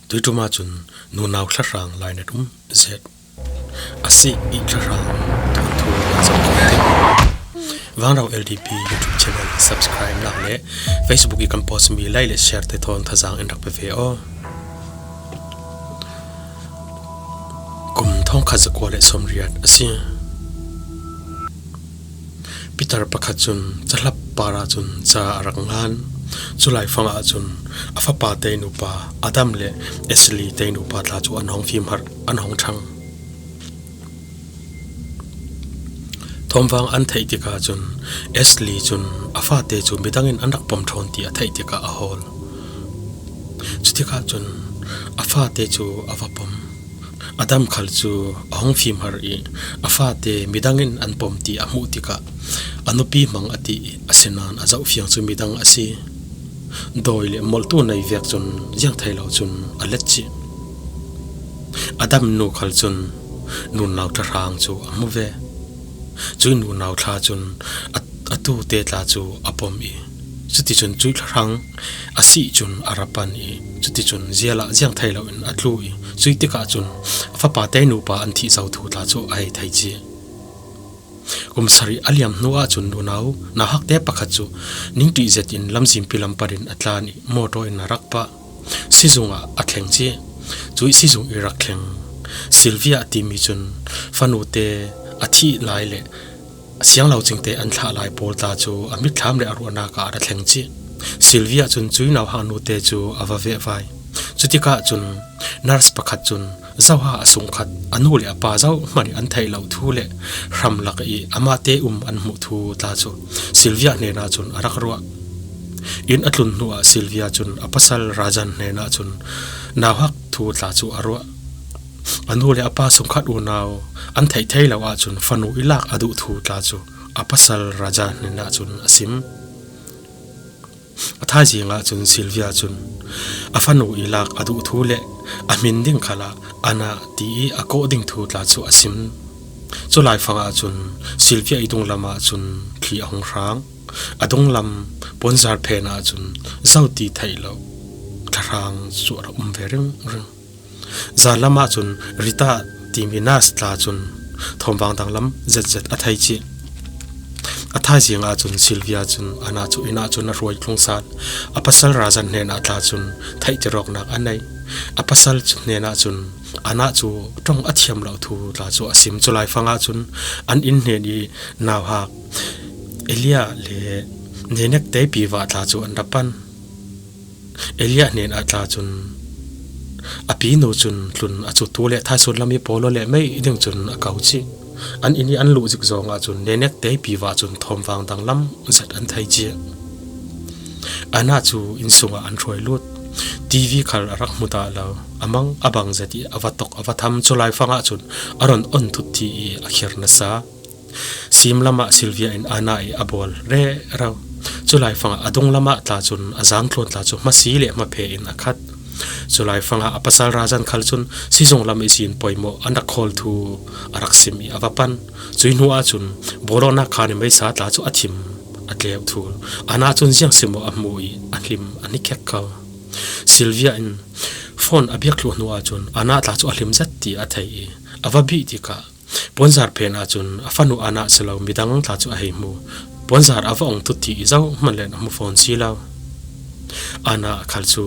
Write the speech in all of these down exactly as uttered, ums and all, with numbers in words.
Tuituma cun nunau thlahrang lainat um zet a si i thlahrang tuanthu na zoh ko ding. Vangrau L D P YouTube channel subscribe nak le Facebook i kan post mi like le share te thawn thazang in rak pe ve aw. Kum thawngkhat zakua le sawmriat a si. Peter pakhat cun cahlap par ahcun ca a rak ngan. Culai fangah cun a fapa te nupa Adam le Ashley te nupa tla cu an hong fimharh, an hong ṭhang. Thawmvang an theih tikah cun Ashley cun a fate cu midang in an rak pom ṭhawn ti a theih tikah a hawl. Cutikah cun a fate cu a va pom. Adam khal cu a hong fimhar i a fate midang in an pom ti a hmuh tikah a nupi hmang a ti i asinain a zohfiang cu midang a si. Dawi le molhtu nei vek cun ziang thei lo cun a let cih. Adam nu khal cun nunau thlahrang cu a hmu ve. Cuih nunau thla cun a, a tute tla cu a pom i cuticun cuih thlahrang a sih cun a ra pan i cuticun zial ah ziang thei loin a tlu i cuih tikah cun a fapa te nupa an thih zo thu tla cu a hei thei cih. Kum sarih a liam hnu ahcun nunau nauhakte pakhat cu ningṭih zetin lamzimpi lam parin a tlan i mawṭaw in a rak pah. Sizung ah a thleng cih. Cuih sizung i rak thleng Sylvia a timi cun fanute a thih lai le sianglo cingte an thlah lai pawl tla cu a mitthlam le a ruahnak ah a ra thleng cih. Sylvia cun cuih nauhak nute cu a va vehvai. Cutikah cun nurse pakhat cun zoha a sungkhat a nu le a pa zohmanh i an theih lo thu le hramlak i amahte um an hmuh thu tla cu Sylvia hnenah cun a rak ruah. Inn a tlun hnuah Sylvia cun a pasal Rajan hnenah cun nauhak thu tla cu a ruah. A nu le a pa sungkhat unau an theih thei lo ahcun fanu i lak a duh thu tla cu a pasal Rajan hnenah cun a sim. A thaizing ahcun Sylvia cun a fanu i lak a duh thu le a hmin ding khalah Anna ti i a kawh ding thu tla cu a sim. Culai fangah cun Sylvia i dunglam ahcun thli a hung hrang. A dunglam puanzar phen ahcun zo ti theih lo thlahrang cu a rak um ve ringring. Zanlam ahcun Rita timi nurse tla cun thawmvang danglam zetzet a thei cih. A thaizing ahcun Sylvia cun Anna cu inn ahcun a hruai tlung sal. A pasal Rajan hnenah tla cun theihtir awknak a nei. A pasal hnenah cun Anna cu ṭong a thiam lo thu tla cu a sim. Culai fangah cun an inn hnen i nauhak Elia le Nenek te piva tla cu an ra pan. Elia hnen ah tla cun a pinu cun tlun a cutu le thaisun lam i polo le mei ding cun a ko cih. An inn i an luh zik zong ahcun Nenek te piva cun thawmvang danglam zet an thei cih. Anna cu inn sungah an hruai lut. T V khal a rak hmu ta lo. A mang a bang zet i a va tok a va tham. Culai fangah cun a ron on thut ti i a khir nasa. Sim lamah Sylvia in Anna i a bawl rero. Culai fangah a dunglam ah tla cun a zaangtluan tla cu hmasi le hmaphe in a khat. Culai fangah a pasal Rajan khal cun sizung lam ihsin poimawh an rak khawl thu a rak sim i a va pan. Cuih hnu ahcun bawlawknak khaan i meisa tla cu a thim a tleu thu. Anna cun ziang si maw a hmu i a hlim a hnikhek ko. Sylvia in phone a biak thluh hnu ahcun Anna tla cu a hlim zet ti a thei i a va bih tikah puanzar phen ahcun a fanu Anna si lo midang tla cu a hei hmu. Puanzar a va ong tut ti i zohmanh le a hmu fawn si lo. Anna khal cu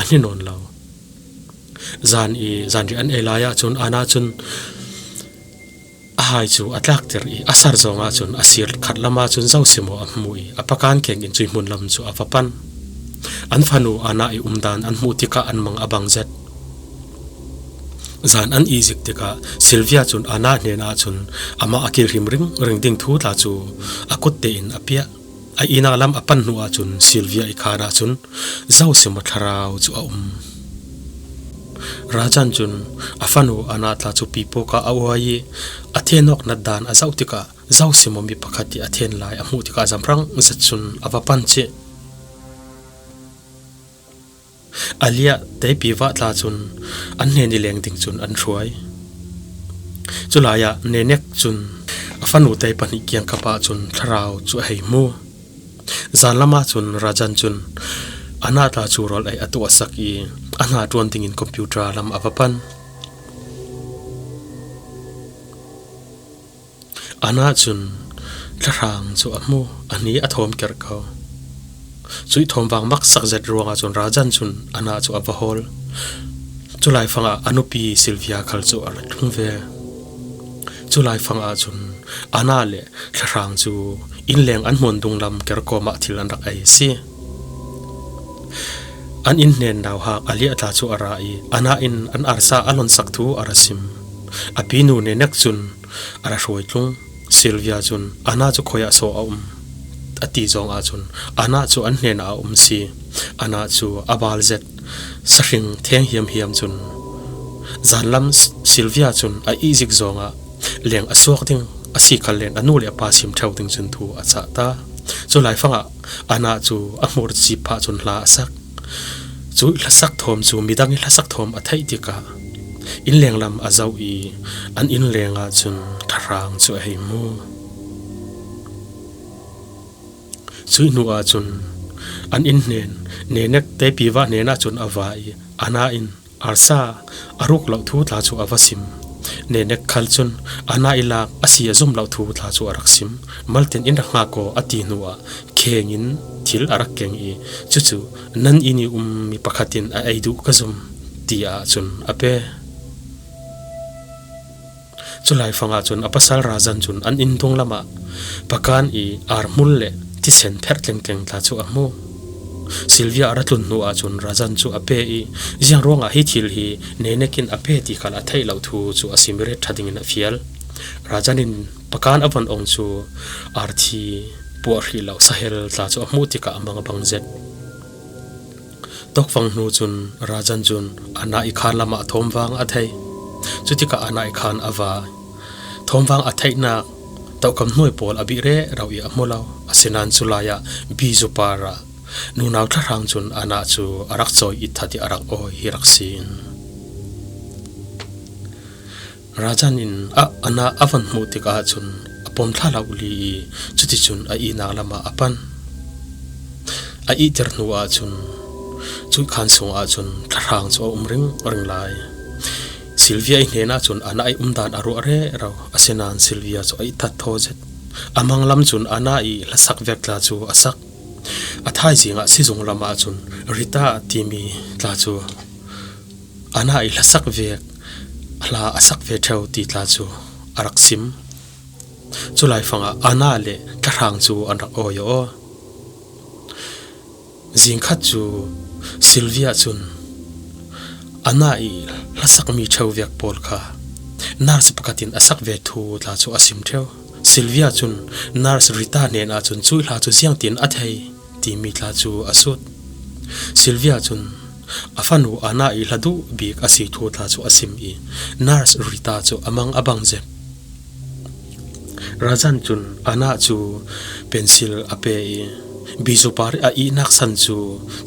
a hni nawn lo. Zan i zanriah an ei lai ahcun Anna cun a hai cu a tlakter i a sar zong ahcun a sir khat lam ahcun zo si maw a hmu i a pakan keng in cuih hmun lam cu a va pan. An fanu Anna i umdan an hmuh tikah an mang a bang zet. Zan an ihzik tikah Sylvia cun Anna hnenah cun amah a kilhrim ringring ding thu tla cu a kut tein a piah. A ihnak lam a pan hnu ahcun Sylvia i khaan ahcun zo si maw thlarau cu a um. Rajan cun a fanu Anna tla cu pipawk ah a uai i a thenawk natdan a zoh tikah zo si maw mi pakhat i a then lai a hmuh tikah zamrang zet cun a va pan cih. Elia te piva tla cun an hnen i leng ding cun an hruai. Culai ah Nenek cun a fanu te pahnih kiangkap ahcun thlarau cu a hei hmu. Zanlam ahcun Rajan cun Anna tla cu rawl ei a tuahsak i a hna ṭuan dingin computer lam a va pan. Anna cun thlahrang cu a hmu, a hni a thawm kerh ko. Cuih thawmvang maksak zet ruangah cun Rajan cun Anna cu a va hawl. Cu laifangah a nupi Sylvia khal cu a rak tlung ve. Cu laifangah cun Anna le thlahrang cu innleng an hmuan dunglam kerkawm ah thil an rak ei a si. An inn hnen nauhak a liah tla cu a ra i Anna in an arsa a lonsak thu a ra sim. A pinu Nenek cun a ra hruai tlung. Sylvia cun Anna cu khuiah so a um a ti zong ahcun Anna cu an hnenah a um si. Anna cu a bal zet, sahring theng hiamhiam cun zanlam Sylvia cun a ihzik zongah leng a suak ding a si khal len a nu le a pa sim ṭheu ding cun thu a cah ta. Cu laifangah Anna cu a hmur cip phah cun hla a sak. Cu hlasak thawm cu midang i hlasak thawm a theih tikah innleng lam a zoh i an innleng ahcun thlahrang cu a hei hmu. Cuih hnu ahcun an inn hnen Nenek tepi vah hnenah cun a va i Anna in arsa a ruk loh thu tla cu a va sim. Nenek khal cun Anna i lak a si a zum loh thu tla cu a rak sim. Malten in rak hngak aw a ti hnuah kheng in thil a rak keng i, cucu nan inn i ummi pakhat in a ei duh ka zum, tiah cun a pe. Cu laifangah cun a pasal Rajan cun an inn dunglam ah pakan i arhmul le thisen pherh tlengtleng tla cu a hmu. Sylvia a ra tlun hnu ahcun Rajan cu a pe i, ziang ruangah hi thil hi Nenek in a pe ti khal a theih lo thu cu a sim ret ṭha dingin a fial. Rajan in pakan a von ong cu arthi puah hrih lo sahel tla cu a hmuh tikah a mang a bang zet. Tawkfang hnu cun Rajan cun Anna i khan lamah thawmvang a thei. Cutikah Anna i khan a va. Thawmvang a theihnak tohkam hnuai pawl a bih rero i a hmu lo. Asinain cu lai ah bizu par ah nunau thlahrang cun Anna cu a rak cawi it that i a rak awi hi rak si in. Rajan in a, Anna a van hmuh tikah cun a pom thla lo li i cuticun a ihnak lamah a pan. A ihter hnu ahcun cuih khan sung ahcun thlahrang cu a um ringring lai. Sylvia i hnenah cun Anna i umdan a ruah rero, asinain Sylvia cu a itthat thaw zet. A manglam cun Anna i hlasak vek tla cu a sak. A thaizing ah sizung lam ahcun Rita timi tla cu Anna i hlasak vek, hla a sak ve ṭheu ti tla cu a rak sim. Cu laifangah Anna le thlahrang cu an rak awi aw. Zingkhat cu Sylvia cun Anna i hlasakmi ṭheu vek pawl kha nurse pakhat in a sak ve thu tla cu a sim ṭheu. Sylvia cun nurse Rita hnenah cun cuih hla cu ziangtin a thei timi tla cu a sut. Sylvia cun a fanu Anna i hla duh bik a si thu tla cu a sim i nurse Rita cu a mang a bang zet. Rajan cun Anna cu pencil a pe i bizu par i a ihnak san cu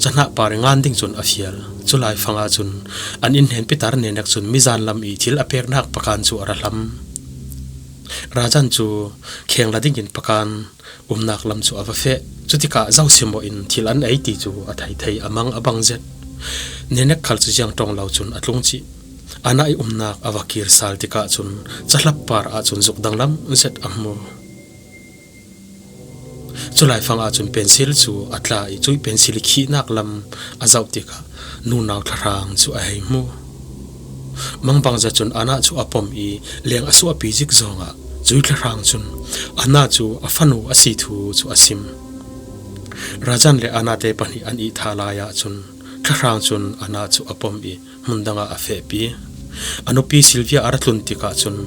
cahnah par i ngan ding cun a fial. Cu laifangah cun an inn hnen pitar Nenek cun mizan lam i thil a peknak pakan cu a ra hlam. Rajan cu kheng la dingin pakan umnak lam cu a va feh. Cutikah zoh simaw in thil an ei ti cu a thei thei a mang a bang zet. Nenek khal cu ziang ṭong lo cun a tlung cih. Anna i umnak a va kir sal tikah cun cahlap par ahcun zuk danglam zet a hmu. Cu laifang ahcun pencil cu a tla i cuih pencil i khihnak lam a zoh tikah nunau thlahrang cu a hei hmu. Mangbangza cun Anna cu a pom i leng a suahpi zik zongah cuih thlahrang cun Anna cu a fanu a si thu cu a sim. Rajan le Anna te pahnih an ihthah lai ahcun thlahrang cun Anna cu a pom i hmun dangah a fehpi. A nupi Sylvia a ra tlun tikah cun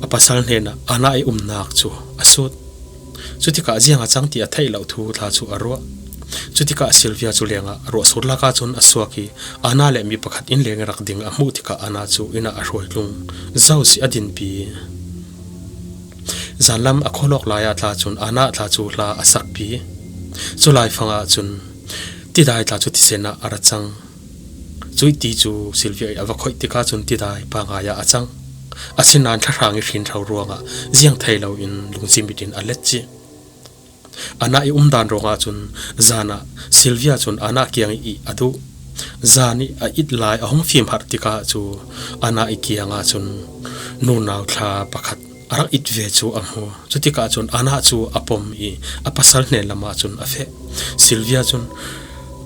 a pasal hnenah Anna i umnak cu a sut. Cutikah ziang a cang ti a theih lo thu tla cu a ruah. Cutikah Sylvia cu lengah ruah sur lakah cun a suak i Anna le mi pakhat inn leng i rak ding a hmuh tikah Anna cu inn ah a hruai tlung. Zo si a dinpi. Zanlam a khualawk lai ah tla cun Anna tla cu hla a sakpi. Cu laifang ahcun tidai tla cu thisen ah a ra cang. Cuih ti cu Sylvia i a va khoih tikah cun tidai pangai ah a cang. Asinain thlahrang i hrin hro ruangah ziang thei loin lungsim it in a let cih. Anna i umdan ruangah cun zan ah Sylvia cun Anna kiang i ih a duh. Zan i a it lai a hong fim harh tikah cu Anna i kiangah cun nunau thla pakhat a rak it ve cu a hmu. Cutikah cun Anna cu a pom i a pasal hnen lamah cun a feh. Silvia cun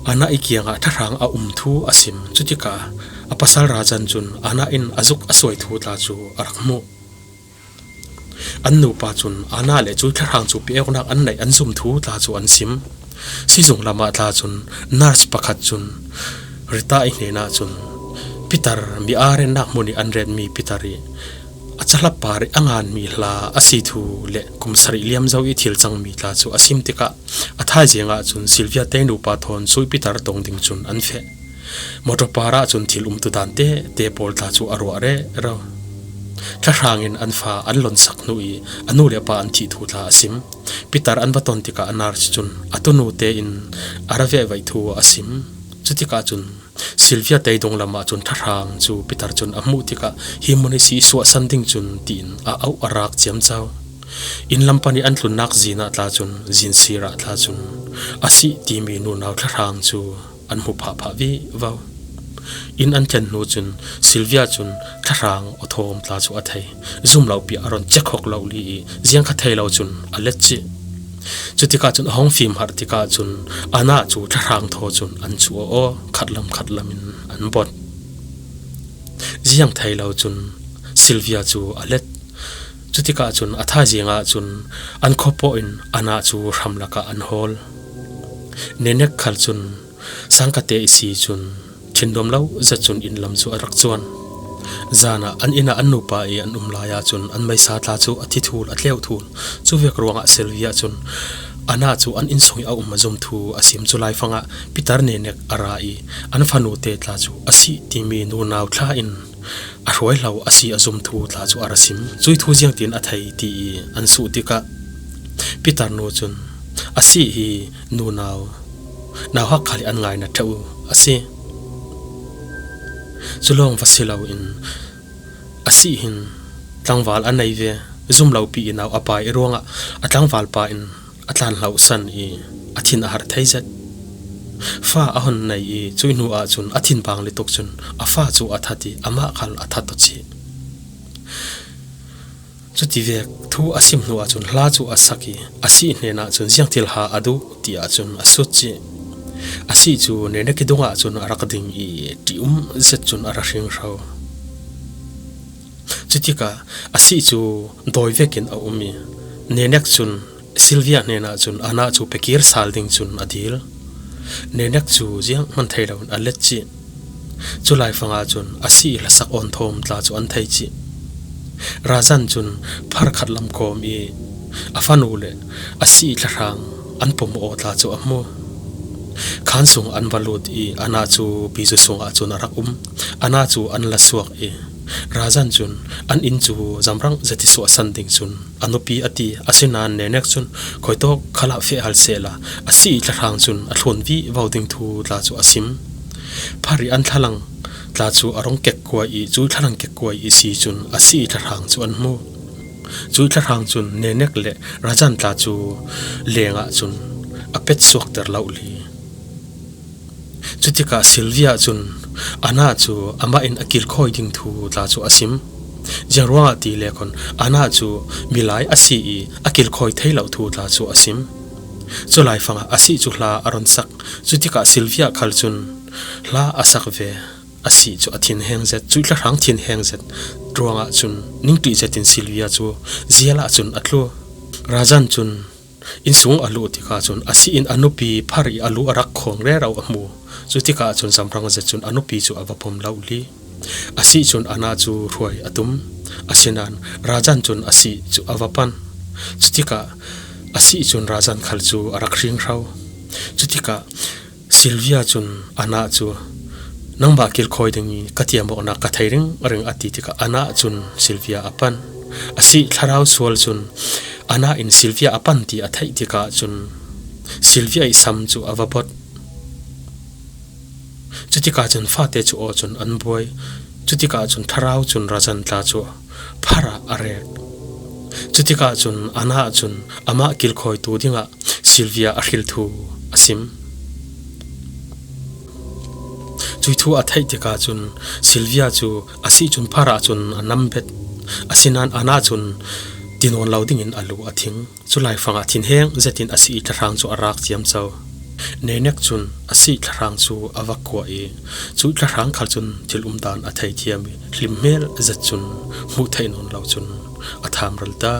Anna i kiangah thlahrang a um thu a sim. Cutikah a pasal Rajan cun Anna in a zuk a suai thu tla cu a rak hmuh. An nupa cun Anna le cu thlahrang cu pe-awknak an neih an zum thu tla cu an sim. Sizung lamah tla cun nurse pakhat cun Rita i hnenah cun Peter mi aa rennak hmun i an renmi Peter i a cahlap par i a nganmi hla a si thu le kum sarih liam zo i thil cangmi tla cu a sim tikah a thaizing ah cun Silvia tei nupa thawn cu Peter tong ding cun an feh. Motor parah cun thil umtu dan tete pawl tla cu a ruah rero. Thlahrang in an fa an lonsak hnu i a nu le pa an thih thu tla a sim. Peter an va ton tikah a nurse cun a tunu tein a ra vehvaih thu a sim. Cutikah cun Silvia teidong lamah cun thlahrang cu Peter cun a hmuh tikah hi mun hi si suahsan ding cun tiin a auh a rak ciamco. Inn lam pan i an tlunnak zin ah tla cun zin sirah tla cun a sih timi nunau thlahrang cu an hmu phahphah vivo. Inn an thlen hnu cun Silvia cun thlahrang aw thawm tla cu a thei. Zum lo pi a ron cek hok lo li i ziang kha thei lo cun a let cih. Cutikah cun a hong fim harh tikah cun Anna cu thlahrang thaw cun an cuh aw aw khatlam khatlam in an bot. Ziang thei lo cun Silvia cu a let. Cutikah cun a thaizing ah cun an khuapawh in Anna cu hram lakah an hawl. Nenek khal cun sangkate i si cun thinnuam lo zet cun inn lam cu a rak cuan. Zan ah an inn ah an nupa i an um lai ah cun an meisa tla cu a thi thul a tleu thul. Cu vek ruangah Silvia cun Anna cu an inn sung i a um a zum thu a sim. Cu laifang ah Peter Nenek a ra i an fanu te tla cu a sih timi nunau thla in a hruai lo a si a zum thu tla cu a ra sim. Cui thu ziangtin a thei ti i an suh tikah Peter nu cun a sih hi nunau nauhak khal i an ngaina ṭheu a si. Cu lawng va si lo in a sih hin tlangval a nei ve. Zum lo pi i nau a pai i ruangah a tlangval pa in a tlan hlo san i a thin a har thei zet. Fa a hon nei i cui hnu ah cun a thin bang lituk cun a fa cu a that i amah khal a that aw cih. Cuti vek thu a sim hnu ah cun hla cu a sak i a sih hnenah cun ziang thil ha a duh ti ah cun a sut cih. A sih cu Nenek i dungah cun a rak ding i ṭih um zet cun a ra hringhro. Cutikah a sih cu dawi vekin a um i Nenek cun Silvia hnenah cun Anna cu pe kir sal ding cun a dil. Nenek cu zianghman thei loin a let cih. Cu laifang ah cun a sih hlasak awn thawm tla cu an thei cih. Razan cun phar khat lam kawm i a fanu le a sih thlahrang an pom aw tla cu a hmu. Khan sung an va lut i Anna cu pizu sungah cun a rak um. Anna cu an la suak i Razan cun an inn cu zamrang zet i suahsan ding cun a nupi a ti. Asinain Nenek cun khuitawk khalah feh hal sehla a sih thlahrang cun a thlun vivo ding thu tla cu a sim. Phar i an thlalang tla cu a rung kekkuai i cui thlalang kekkuai i si cun a sih thlahrang cu an hmu. Cui thlahrang cun Nenek le Razan tla cu lengah cun a pet suakter lo li. Cutikah Silvia cun Anna cu amah in a kilkhawi ding thu tla cu a sim. Ziangruangah ti le khon Anna cu milai a si i a kilkhawi thei lo thu tla cu a sim. Cu laifangah a sih cu hla a ron sak. Cutikah Silvia khal cun hla a sak ve. A sih cu a thinheng zet, cui thlahrang thinheng zet ruangah cun ningṭih zetin Silvia cu zial ah cun a tlu. Razan cun innsung a luh tikah cun a sih in a nupi phar i a lu a rak khawng rero a hmu. Cutikah cun zamrang zet cun a nupi cu a va pom lo li. A sih cun Anna cu hruai a tum. Asinain Razan cun a sih cu a va pan. Cutikah a sih cun Razan khal cu a rak hringhro. Cutikah Silvia cun Anna cu, "Nangmah kilkhawi ding i ka tiamawknak ka thei ringring," a ti tikah Anna cun Silvia a pan. A sih thlarau sual cun Anna in Silvia a pan ti a theih tikah cun Silvia i sam cu a va bot. Cutikah cun fate cu aw cun an buai. Cutikah cun thlarau cun Razan tla cu phar ah a rek. Cutikah cun Anna cun amah kilkhawitu dingah Silvia a hril thu a sim. Cui thu a theih tikah cun Sylvia cu a sih cun phar ahcun a nam bet. Asinain Anna cun ti nawn lo dingin a lu a thing. Cu laifangah thinheng zetin a sih i thlahrang cu a rak ciamco. Nenek cun a sih thlahrang cu a va kuah i cu thlahrang khal cun thil umdan a thei thiam i hlim hmel zet cun hmuh theih nawn lo cun a thamral ta.